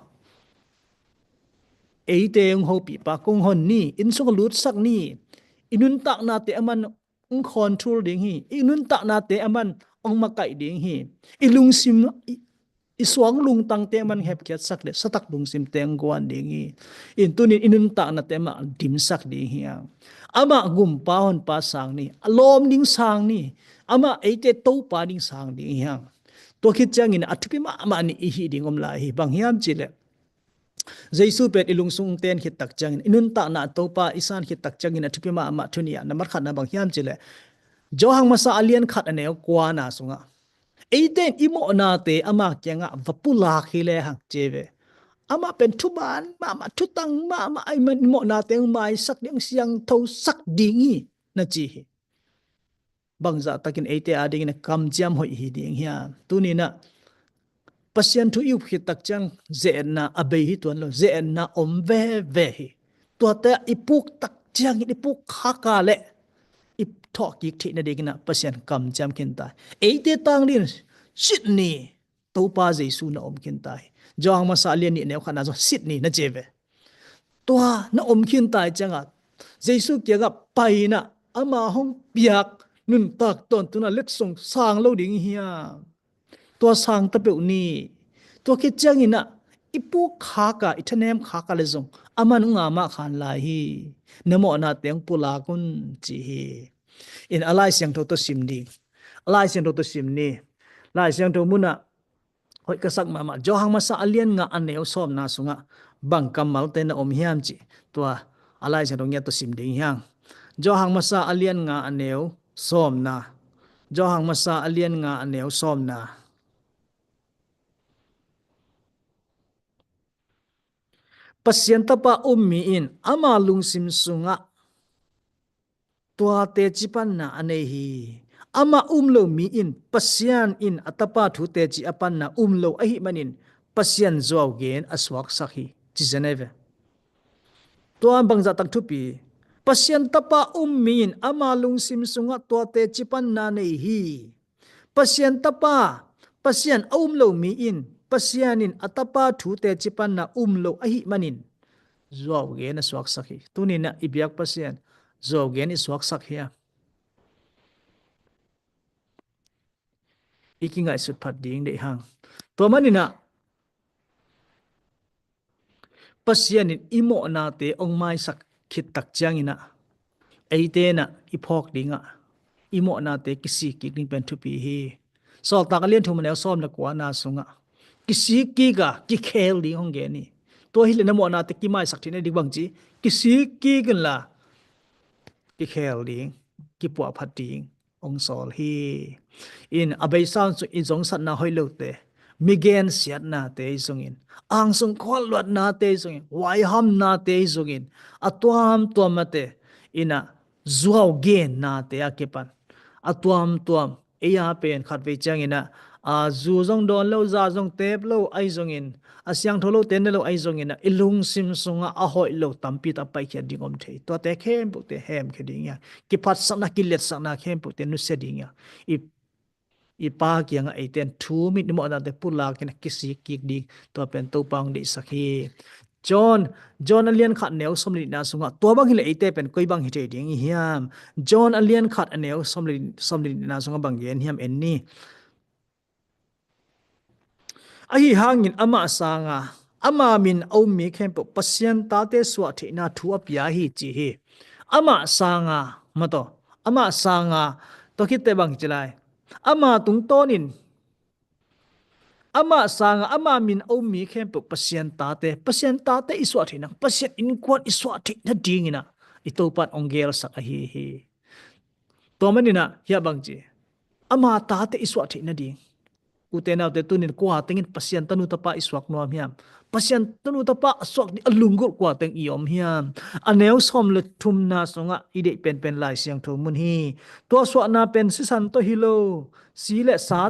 eite hong hopihpa kong hon ni, inn sungah lutsak ni. I nuntaknate aman hong control ding hi. I nuntaknate aman hong makaih ding hi. I lungsim, i, i suang lungtangte aman hepkhiatsak leh satak lungsimte hong guan ding hi. In tunin i nuntaknate amah dimsak ding hi hang. Amah gumpa honpa sang ni, a lawm ding sang ni, amah eite Topa ding sang ding hi hang. Tua khit ciangin a thupi mahmah ni i hih ding om lai hi. Bang hiam cih leh Jesu pen i lungsung ten khit tak ciangin, i nuntakna Topa i san khit tak ciangin a thupi mahmah thu nih ah na mat khatna bang hiam cih leh, Johan masa a lian khat a neu kuana sungah, eite in i mawhnate ama kiangah va pulak hi lehang ci ve. Amah pen thuman mahmah, thutang mahmah ahih man i mawhnate hong maisak ding, hong siangthosak ding hi na ci hi. Bangzah takin eite adingin a kamciam hoih hi ding hiam? Tuninah Pasian thu i up khit tak ciang ze-etna a bei hi tuan lo, ze-etna om veve hi. Tuate i puk tak ciangin, i puk khak a leh i thawhkik theih nadinginah Pasian kamciam khinta hi. Eite tang dingin sit ni, Topa Jesu na om khinta hi. Johan masa a lian nih neu khatna zong sit ni na ci ve. Tua na om khinta hi ciangah Jesu kiangah paina ama hong piak nuntak tawntungna letsong sang lo ding hiam? Tua sang ta peuh ni. Tua khit cianginah i puk khak a, i thanem khak a leh zong aman hong amah khan lai hi. Na mawhnate hong pulak un ci hi. In a Lai Siangtho tawh sim ding. A Lai Siangtho tawh sim ni. Lai Siangtho munah hoih ka sak mahmah. Johan masa a lian nga a neu sawmna sungah bang kammalte na om hiam cih tua a Lai Siangtho ngiat tawh sim ding hiang. Johan masa a lian nga a neu sawmna. Johan masa a lian nga a neu sawmna. Pasian Tapa um mi in ama lungsim sungah tua teci panna a nei hi. Amah um lo mi in Pasian in a Tapa thu teci a panna um lo ahih manin Pasian zuau gen a suaksak hi, ci zen ei ve. Tua bangzah tak thupi? Pasian Tapa um mi in ama lungsim sungah tua teci panna nei hi. Pasian Tapa, Pasian a um lo mi in Pasian in a Tapa thu teci panna um lo ahih manin zuau gen a suaksak hi. Tuninah i biak Pasian zuau gen i suaksak hi a, i kingaihsut phat ding deih hang. Tua maninah Pasian in i mawhnate hong maisak khit tak cianginah eite inah i phawk dingah i mawhnate kisik kik ding pen thupi hi. Sawltak a lian thum a neu sawm le kuana sungah kisik kik a kikhel ding hong gen hi. Tua hileh na mawhnate kimaisak theih nading bangci kisik kik inla kikhel ding, kipuahphat ding hong sawl hi. In a beisa sung i zongsatna hoih lote, mi gensiatnate i zongin, angsung khualluatnate i zongin, huaihamnate i zongin, a tuamtuam mate inah zuau gennate a kipan a tuamtuam ei a pen khatvei cianginah a zu zong dawn lo, za zong tep lo ahi zongin, a siangtho lote ne lo ahi zonginah i lungsim sungah a hoih lo tampi tak paikhiat ding om thei. Tuate khempeuhte hemkhia ding ia, kiphatsakna kiletsakna khempeuhte nusia ding ia, i, i Pa kiangah eite in thu mit i mawhnate pulakinah kisik kik ding, tua pen Topa hong deihsak hi. John, John a lian khat neu sawm le nihna sungah tua bang hileh eite pen koi bang hi thei ding i hiam? John a lian khat a neu sawm le, sawm le nihna sungah bang gen hiam en ni. Ahi hangin amah sanga ama min a um mi khempeuh Pasian tate suah theihna thu a pia hi ci hi. Amah sanga, mataw, amah sanga, tua khitte bang ci lai? Ama tungtawnin amah sanga ama min a um mi khempeuh Pasian tate, Pasian tate i suah theihna, Pasian innkuan i suah theihna dinginah i Topan hong gelsak ahi hi. Tua maninah hiah bang ci, ama tate i suah theihna ding, Ute naute, tunin kua tengin Pasian tanu tapa i suak nuam hiam? Pasian tanu tapa a suak ding a lunggulh kua teng i om hiam? A neu sawm le thumna sungah i deih penpen Lai Siangtho mun hi. Tua suahna pen sisan tawh hi lo, si le sa,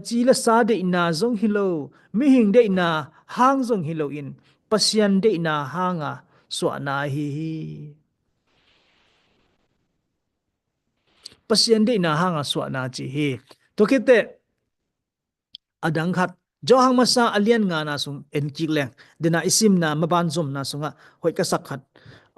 ci le sa deihna zong hi lo, mihing deihna hang zong hi loin Pasian deihna hanga suahna ahi hi. Pasian deihna hanga suahna ci hi. Tua khit teh a dang khat, Johan Masa a lian ngana sung en kik leng, dena i simna maban zomna sungah hoih ka sak khat,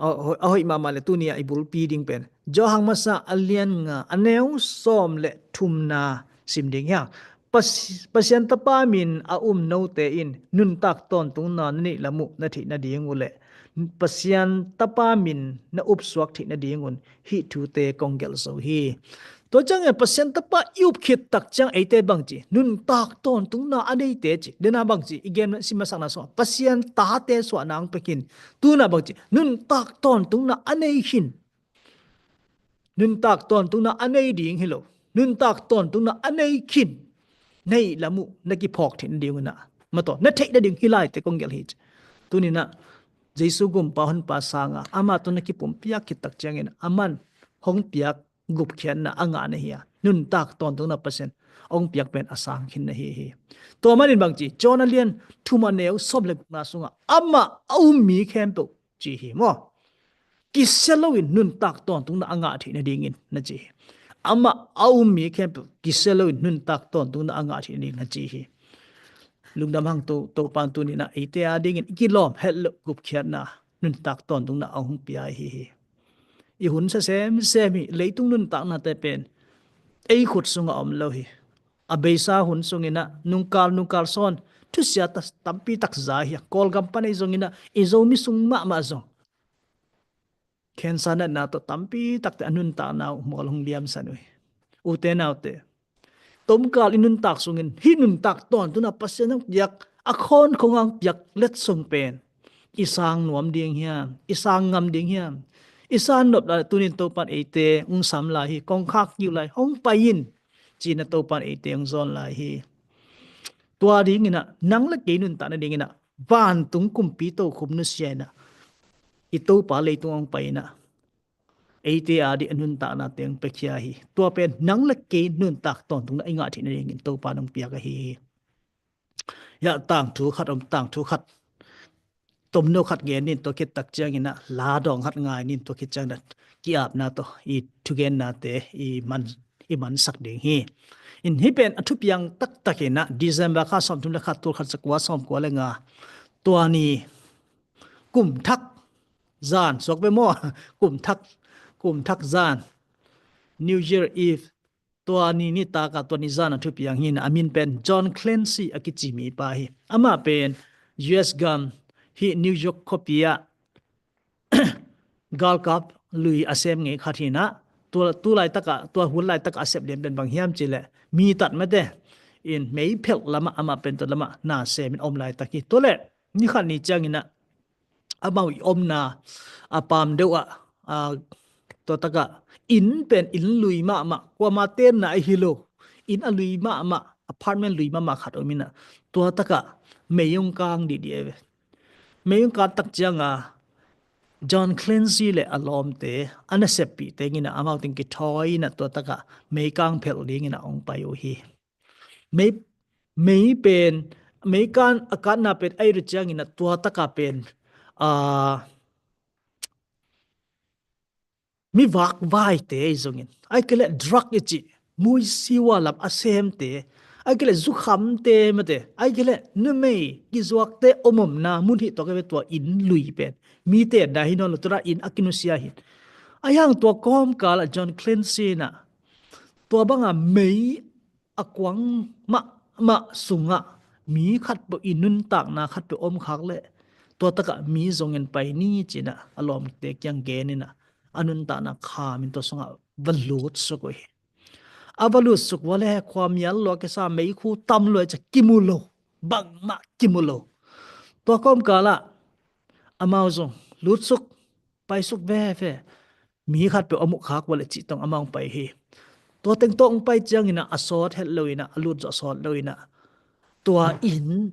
a hoih, a hoih mahmah le tuni-a i bulpi ding pen Johan Masa a lian nga a neu sawm le thumna sim ding hi hang. Pas-, Pasian tapa min a um note in nuntak tawntungna na neih lam uh na theih nading uh le Pasian tapa min na upsuak theih nadingun hih thute kong gelh zo hi. Tua ciangin Pasian tapa i up khit tak ciang eite bangci, nuntak tawntungna a neite ci. Dena bangci, i gen si masakna sungah Pasian tate suahna hong pia khin. Tuna bangci, nuntak tawntungna a nei khin. Nuntak tawntungna a nei ding hi lo. Nuntak tawntungna a nei khin. Neih lam uh na kiphawk theih nading uh na, mataw, na theih nading hi lai te kong gelh hi ci. Tuninah Jesu gumpa honpa sanga amah tawh na kipumpiak khit tak ciangin aman hong piak gupkhiatna a ngah na hi a, nuntak tawntungna Pasian hong piak pen a sang khin na hi hi. Tua manin bangci, John a lian thum a neu sawm le gukna sungah amah a um mi khempeuh ci hi maw? Kisia loin nuntak tawntungna a ngah theih nadingin na ci hi. Amah a um mi khempeuh kisia loin nuntak tawntungna a ngah theih nading na ci hi. Lungdam hang, To, Topan tuninah eite a dingin i kilawm het loh gupkhiatna, nuntak tawntungna a hong pia hi hi. I hun sa semsem hi, leitung nuntaknate pen ei khut sungah om lo hi. A beisa hun sunginah nungkal, nungkal sawn thusia ta-, tampi tak za hi a, Kawlgam pan ei zonginah i Zomi sung mahmah zong cancer natna tawh tampi takte a nuntakna uh mual hong liamsan uh hi. Ute naute, tomkal i nuntak sungin hih nuntak tawntungna Pasian hong piak, a khawn khong hong piak letsong pen i sang nuam ding hiam? I sang ngam ding hiam? I sang nop lai tunin Topan eite hong sam lai hi. Kongkhak kiu lai, hong pai in, cina Topan eite hong zawn lai hi. Tua dinginah nang le kei nuntak nadinginah vantung kumpi tokhom nusia inah i Topa leitung hong pai inah eite a ding a nuntakna teng piakhia hi. Tua pen nang le kei nuntak tawntungna i ngah theih nadingin Topa nong piak ahi hi. Hiah tangthu khat om, tangthu khat, tomno khat gen nin, tua khit tak cianginah la dawng khat ngai nin, tua khit cianginah ki-apna tawh i thugennate i man, i mansak ding hi. In hih pen a thupiang taktakinah December kha sawmthum le khat, tul khat zakua sawmkua le nga, tua ni kum thak zan, suak ve maw? Kum thak, kum thak zan, New Year Eve, tua ni nitaka tua ni zan a thupiang hi inah a min pen John Clancy a kici mipa hi. Amah pen U S gam hih New York khuapi ah galkap lui a sem ngei khat hi inah, tua, tu laitakah, tua hun laitakah a sep lian pen bang hiam cihleh mi tat mate in meiphelh lamah amah pen tua lamah na semin om laitak hi. Tua leh ni khat ni cianginah amau i omna a pam deuh ah, a, tua takah inn pen inn lui mahmah, kuama tenna ahi lo, inn a lui mahmah, apartment lui mahmah khat om inah tua takah mei hong kang dihdih e ve. Mei hong kang tak cianga John Clancy le a lawmte a naseppih tenginah amau teng kithawi inah tua takah mei kang phelh dinginah hong pai uh hi. Mei, mei pen, mei kan, a kanna pen a i ru cianginah tua taka pen, a, mi vakvaite i zongin, ai kei leh drug i cih, muisiua lam a semte, ai kei leh zukhamte mate, ai kei leh numei kizuakte omomna mun hih tua kei ve tua inn lui pen. Mite na hi nawn lo, tua inn a kinusia hi. Ai hang tua kawmkalah John Clancy inah tua banga mei a kuang mahmah sungah mi khatpeuh i nuntakna khatpeuh om khak leh tua takah mi zongin pai ni cinah a lawmte kiang geninah a nuntakna khamin tua sungah va lutsuk uh hi. A va lutsuk uh a le khuamial lua kisa meikhu tam lua i ca kimu lo, bangmah kimu lo. Tua kawmkalah amau zong lutsuk, paisuk veve, mi khatpeuh a muh khak uh a le cih tawng amau pai hi. Tua teng tawh hong pai ciangin ah a sawt het lo in ah, a lut zawh sawt lo in ah, tua inn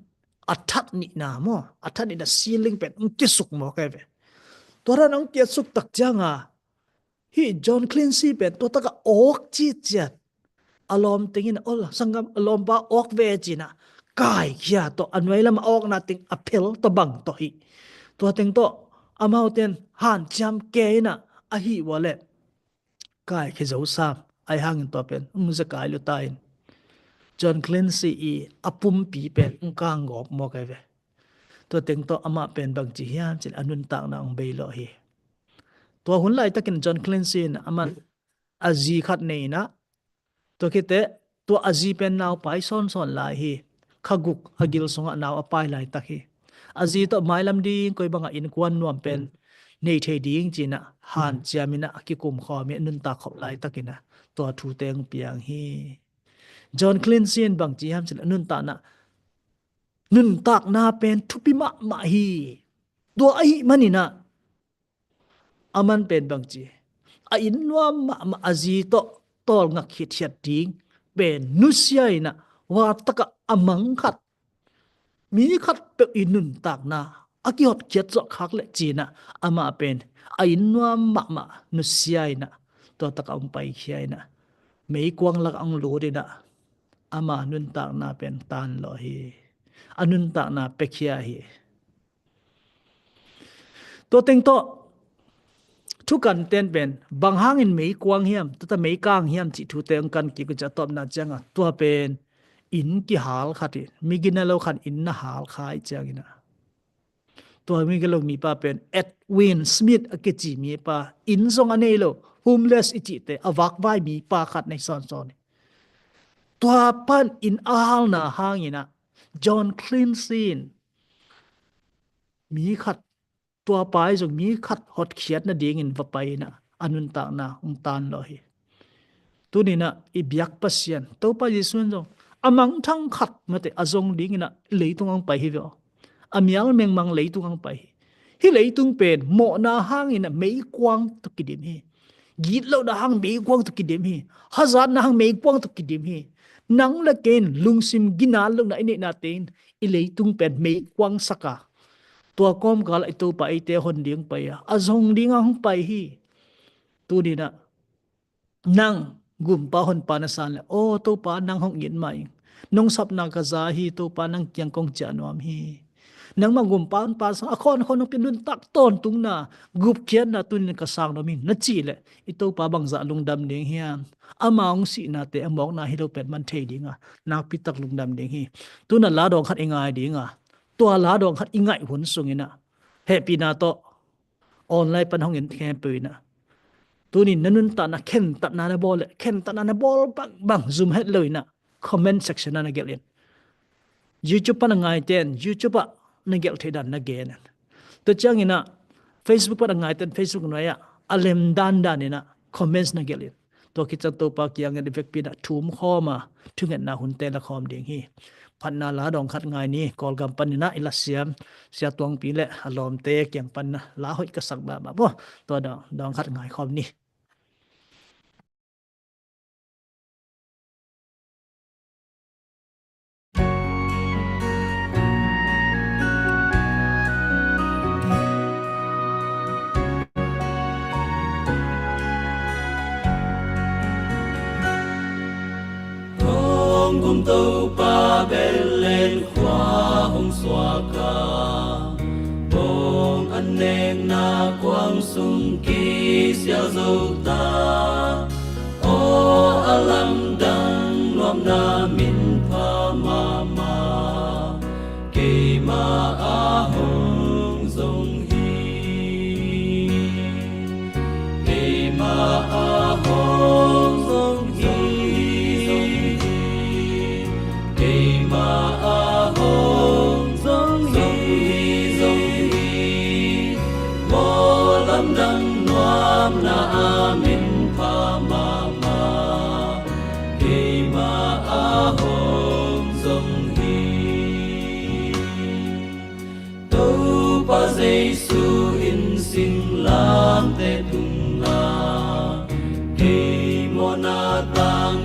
a that nihna maw, a that nihna ceiling pen hong kisuk mawk hi ve. Tua dan hong kisuk tak ciang a, hih John Clancy pen tua tak a awk citciat. A lawm teng in, "Aw sanggam, a lawmpa, awk ve," ci in ah kaikhia tawh, a nuai lam a awkna teng a phel tawh bang tawh hi. Tua teng tawh amaute in hanciam kei in ah, ahi uh leh kaikhia zo sam. Ahi hangin tua pen hong zekai lua ta in, John Clancy i a pumpi pen hong kang gawp mawk hi ve. Tua teng tawh amah pen bangci hiam cih leh a nuntakna hong bei lawh hi. Tua hun laitakin John Clancy in aman a zi khat nei in ah, tua khit teh tua a zi pen naupai sawnsawn lai hi. Kha guk a gil sungah nau a pai laitak hi. A zi tawh mailam ding koi bangah innkuan nuam pen nei thei ding ci in ah hanciam in ah a kikum khawm hi, a nuntak khop laitakin ah tua thute hong piang hi. John Clancy in bangci hiam cih leh a nuntakna, nuntakna pen thupi mahmah hi. Tua ahih manin ah aman pen bangci, a inn nuam mahmah a zi tawh tawlngak khithiat ding pen nusia in ah, wartakah a mang khat, mi khat peuh i nuntakna a kihotkhiat zawh khak leh ci in ah, amah pen a inn nuam mahmah nusia in ah, tua takah hong paikhia in ah, meikuang lakah hong lut in ah, ama nuntakna pen tan lawh hi. A nuntakna piakhia hi. Tua teng tawh thukan ten pen bang hangin meikuang hiam, tua ta meikang hiam cih thute hong kan kik uh ciang, a tawpna ciangah tua pen inn kihal khat hi, mi gina lo khat inn na hal kha ih ciangin ah, tua mi gilo mipa pen Edwin Smith a kici mipa, inn zong a nei lo, homeless i cihte a vakvai mipa khat na hi sawnsawn hi. Tua pan inn a halna hangin ah John Clancy in mi khat, tua pa i zong mi khat hotkhiat nadingin va pai in ah a nuntakna hong tan lawh hi. Tuni in ah i biak Pasian Topa Jesuh in zong a mangthang khat mate a zong ding in ah leitung hong pai hi ve aw. A mial mengmang leitung hong pai hi. Hih leitung pen mawhna hangin ah meikuang tawh kidim hi. Gitlohna hang meikuang tawh kidim hi. Hazatna hang meikuang tawh kidim hi. Nang le kei in lungsim ginat lohna i neihna teng in i leitung pen meikuang sak a, tua kawmkal ah i Topa eite hon ding pai a, a zong ding a hong pai hi. Tuni in ah nang gumpa honpa na san leh, "Aw Topa, nang hong it mah ing. Nong sapna ka za hi, Topa, nang kiang kong ciah nuam hi. Nangmah gumpa honpa sa a khawn khawn hong pia nuntak tawntungna, gupkhiatna tuni in ka sang nuam hi," na cih leh i Topa bangzah lungdam ding hiam? Ama hong sihnate a mawkna hi lo pen man thei ding a, nakpitak lungdam ding hi. Tuna la dawng khat i ngai ding a, tua la dawng khat i ngaih hun sungin ah hehpihna tawh online pan hong en khempeuh in ah, tuni in na nuntakna khentatna na bawl leh, khentatna na bawl bangbang zum het lo in ah comment section ah na gelh in. YouTube pan a ngaite in YouTube ah na gelh theih dan na gen in. Tua ciangin ah Facebook pan a ngaite in Facebook nuai ah a lem dandan in ah comments na gelh in. Tua khit ciang Topa kiangin i vekpi in ah thum khawm a, thungetna hunte la khawm ding hi. Phatna la dawng khat ngai ni. Kawlgam panin ah i lasiam Sia Tuangpi le a lawmte kiang panin ah la hoih ka sak mahmah maw. Tua dawng, dawng khat ngai khawm ni. Thong gum Topa Bethlehem khua hong suak a, bawng an nekna kuang sung kisial zo ta. Aw a lamdang nuamna min pha mahmah, keimah a hong zong hi. Keimah a hong zong hi, zong hi. Keimah a hong zong hi, zong hi. Maw lamdang nuamna a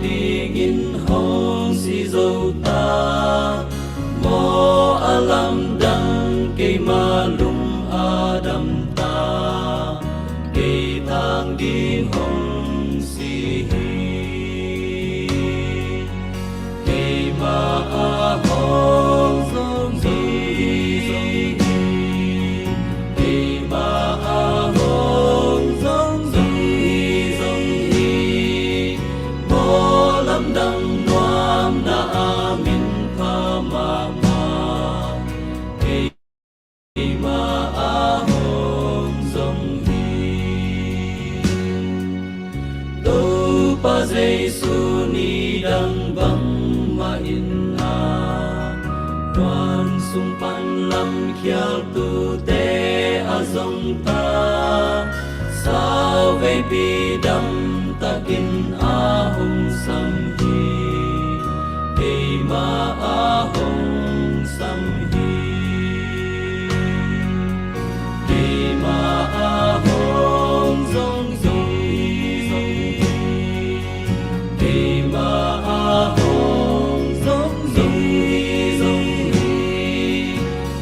dingin hong si zo ta, maw a lamdang keima lung a dam ta, kei tang ding hong si hi. Keima a hong zong hi, zong hi. Keima a hong zong hi, zong hi. Maw lamdang nuamna a min pha mahmah. Keima a hong zong hi. Topa Jesu nidang bangmah in a, huan sung pan lamkhialtute a zong ta, sauveipi damtakin a hong sam hi. Keima a hong sam hi. Keima a hong zong hi, zong hi. Keima a hong zong hi, zong hi.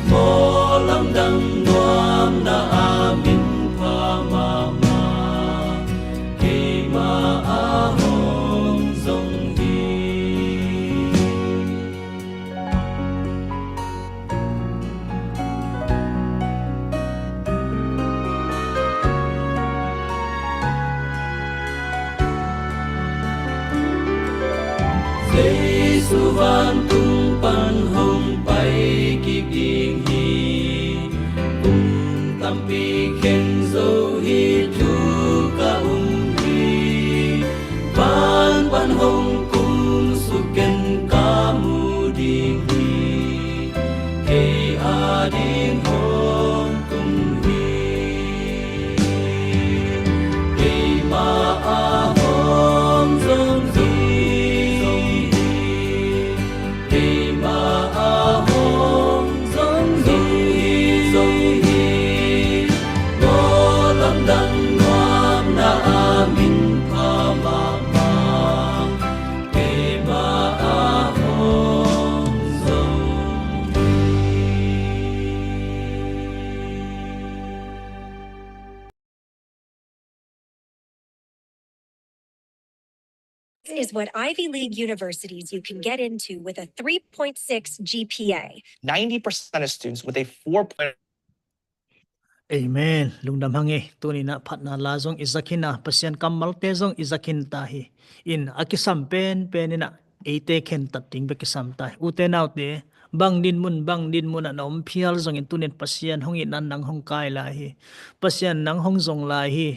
Maw lamdang nuamna a min pha mahmah. Keima a hong zong hi. Jesu vantung pan hong pai kik ding hi. Kum tampi khen zo hi thu ka um hi. Van pan hong kum suk ken ka mu ding hi. Kei a ding hong kum hi. Keima a hong zong hi, zong hi. Keima a hong zong hi, zong hi. Maw lamdang nuamna a min pha mahmah. Keima a hong zong hi. Is what Ivy League universities you can get into with a three point six G P A. Ninety percent of students with a four point Amen. Lungdam hang ei. Tuni-in ah phatna la zong i za khin a, Pasian kammalte zong i za khin ta hi. In a kisam penpen in ah eite khentat ding bek kisam ta hi. Ute naute, bang dinmun, bang dinmun ah na om phial zongin tuni-in Pasian hong itna nang hong kai lai hi. Pasian nang hong zong lai hi.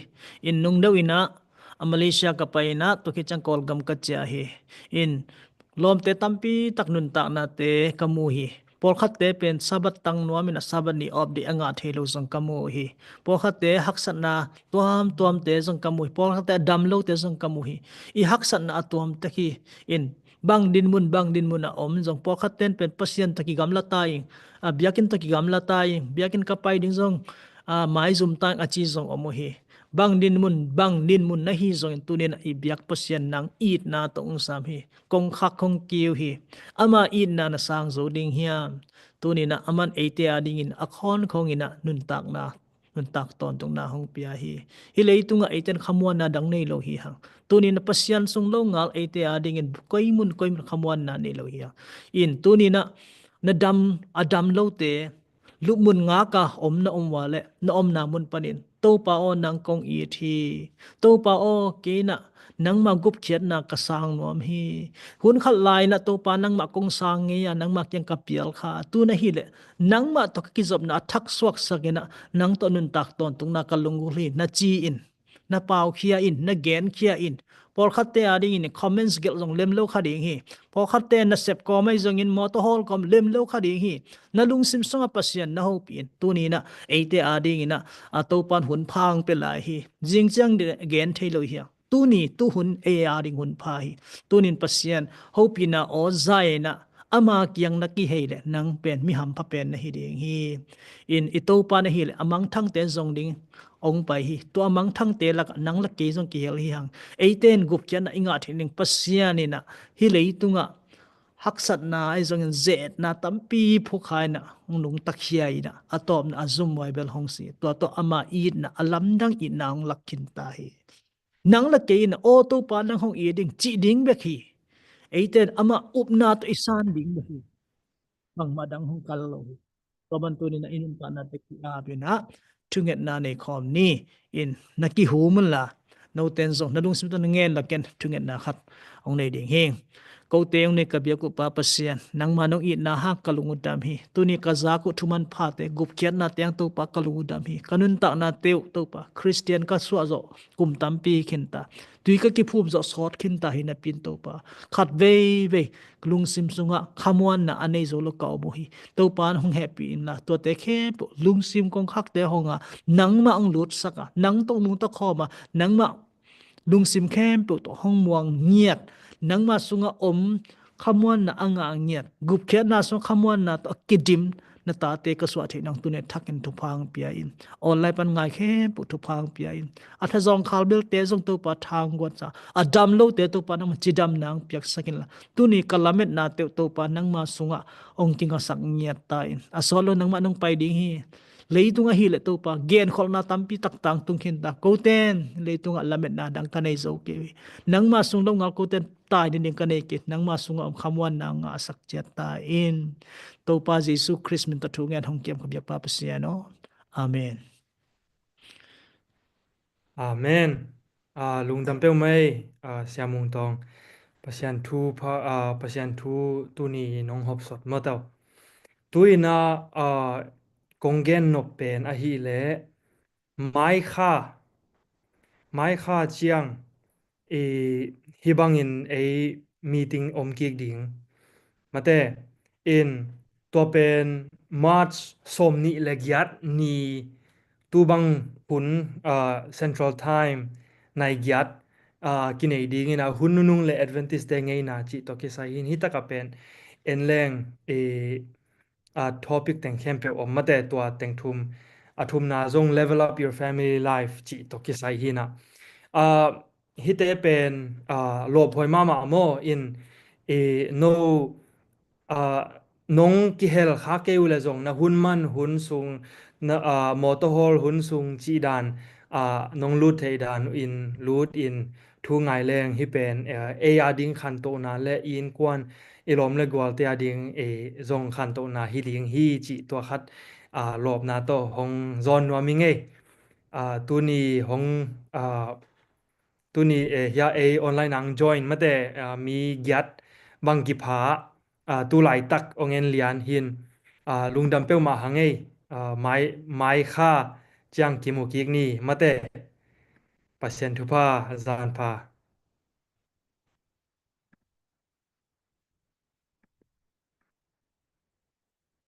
In nung deuh in ah, a Malaysia ka pai in ah, tua khit ciang Kawlgam ka ciah hi. In lawmte tampi tak nuntaknate ka mu hi. Pawlkhatte pen Sabbath tang nuam in ah Sabbath ni off day a ngah thei lo zong ka mu hi. Pawlkhatte haksatna tuamtuamte zong ka mu hi. Pawlkhatte a dam lote zong ka mu hi. I haksatna a tuam tek hi. In bang dinmun, bang dinmun a om zong pawlkhatte in pen Pasian tawh kigamla ta ing, a biakinn tawh kigamla ta ing, biakinn ka pai ding zong a maizum ta ing a ci zong om uh hi. Bang dinmun, bang dinmun na hi zongin tuni-in ah i biak Pasian nang itna tawh hong sam hi. Kong khak hong kiu hi. Ama itna na sang zo ding hiam? Tuni-in ah aman eite a dingin a khawnkhong in ah nuntakna, nuntak tawntungna hong pia hi. Hih leitungah eite in khamuanna dang nei lo hi hang. Tuni-in ah Pasian sung lo ngal eite a dingin koi mun koi mun khamuanna nei lo hi hang. In tuni-in ah na dam, a dam lote, lupmun ngak a om na om uh leh, na omna mun panin Topa aw, nang kong it hi. Topa aw, kei in ah nangma gupkhiatna ka sang nuam hi. Hun khat lai in ah Topa, nangmah kong sang ngei a, nangma kiang ka pial kha. Tu-in ahih leh nangmah tawh ka kizopna a thak suaksak in ah nang tawh nuntak tawntungna ka lunggulh hi, na ci in, na paukhia in, na genkhia in. Pawlkhatte a dingin comments gelh zong lem lo kha ding hi. Pawlkhatte nasep kawm ahi zongin mawtaw hawl kawm lem lo kha ding hi. Na lungsim sungah Pasian na hopih in. Tuni-in ah eite a dingin ah a Topa'n hun pha hong pia lai hi. Zing ciang gen thei lo hi hang. Tuni, tuhun ei a ding hun pha hi. Tuni-in Pasian hopihna aw za in ah ama kiang na kihei leh nang pen mi hampha pen na hi ding hi. In i Topa na hih leh a mangthangte zong ding hong pai hi. Tua mangthangte lakah nang le kei zong kihel hi hang. Eite in gupkhiatna i ngah theih ding Pasian in ah hih leitungah haksatna ahi zongin zetna tampi phukha in ah hong nungtakhia in ah a tawpna a zumhuai bel hong si. Tua tawh ama itna a lamdang itna hong lak khinta hi. Nang le kei in ah aw Topa nang hong it ding cih ding bek hi. Eite in amah upna tawh i san ding bek hi. Bangmah dang hong kal lo hi. Tua bantukin ah i nuntakna te ki-ap in ah thungetna nei khawm ni. In na kihum unla, note in zong na lungsim tawh na ngen la ken thungetna khat hong nei ding hi. Kote hong nei ka biak uh Pa Pasian, nangma nong itna hang ka lung uh dam hi. Tuni ka zak uh thuman phate gupkhiatna teng Topa ka lung uh dam hi. Ka nuntakna te uh Topa Khristian ka suah zawh kum tampi khinta, tui ka kiphum zawh sawt khinta hi napi in Topa, khat veivei lungsim sungah khamuanna a nei zo lo ka om uh hi. Topa in hong hehpih inla tuate khempeuh lungsim kongkhakte hong a, nangmah hong lutsak a, nang tawh nungta khawm a, nangmah lungsim khempeuh tawh hong muang ngiat, nangmah sungah om khamuanna a ngah ngiat, gupkhiatna sungah khamuanna tawh a kidim na tate ka suah theih nang tuni thakin thupha hong pia in. Online pan ngai khempeuh thupha hong pia in. A tha zawngkhal belte zong Topa tha hong guan sa, a dam lote Topa nangmah cidamna hong piaksak inla, tuni ka lametna te uh Topa nangma sungah hong kingasak ngiat ta in. A sawt lo nangmah nong pai ding hi. Leitung ahih leh Topa genkholhna tampi tak tangtung khinta, kote in leitungah lametna dang ka nei zo kei uh hi. Nangma sung longal kote in tai nading ka nei kei, nangma sungah om khamuanna ngahsak ciat ta in. Topa Jesu Khrist min tawh thu ngen hong kiam ka biak Pa Pasian aw. Amen. Amen. Ah, lungdam peuhmah ei, ah, Sia Mung Tawng. Pasian thu pha, ah, Pasian thu tuni nong hopsot mah tau. Tu-in ah, ah, kong gen nop pen ahih leh mai kha, mai kha ciang i, hih bangin ei meeting om kik ding. Mate in tua pen March sawmnih le giat ni, tu bang hun, ah, Central Time nai giat, ah, kinei dingin ah hun nunung le Adventist te ngeina cih tawh kisai hi in, hih takah pen en leng, eh, ah, topic teng khempeuh om mate, tua teng thum, a thumna zong level up your family life cih tawh kisai hi in ah. Ah, hihte pen, ah, lawphuai mahmah maw in, eh, no, ah, nong kihel kha kei uh leh zong na hun man hun sung, na, ah, mawtaw hawl hun sung cih dan, ah, nong lut theih dan in lut in thu ngai leng hih pen, eh, ei a ding khantohna le i innkuan i lawm le gualte a ding, eh, zong khantohna hi ding hi cih tua khat, ah, lawpna tawh hong zawn nuam ing ei. Ah, tuni hong, ah, tuni, eh, hia ei online ah hong join mate, ah, mi giat bang kipha, ah, tu laitak hong en lian hi in, ah, lungdam peuhmah hang ei, ah, mai, mai kha ciang kimu kik ni mate. Pasian thupha, zan pha.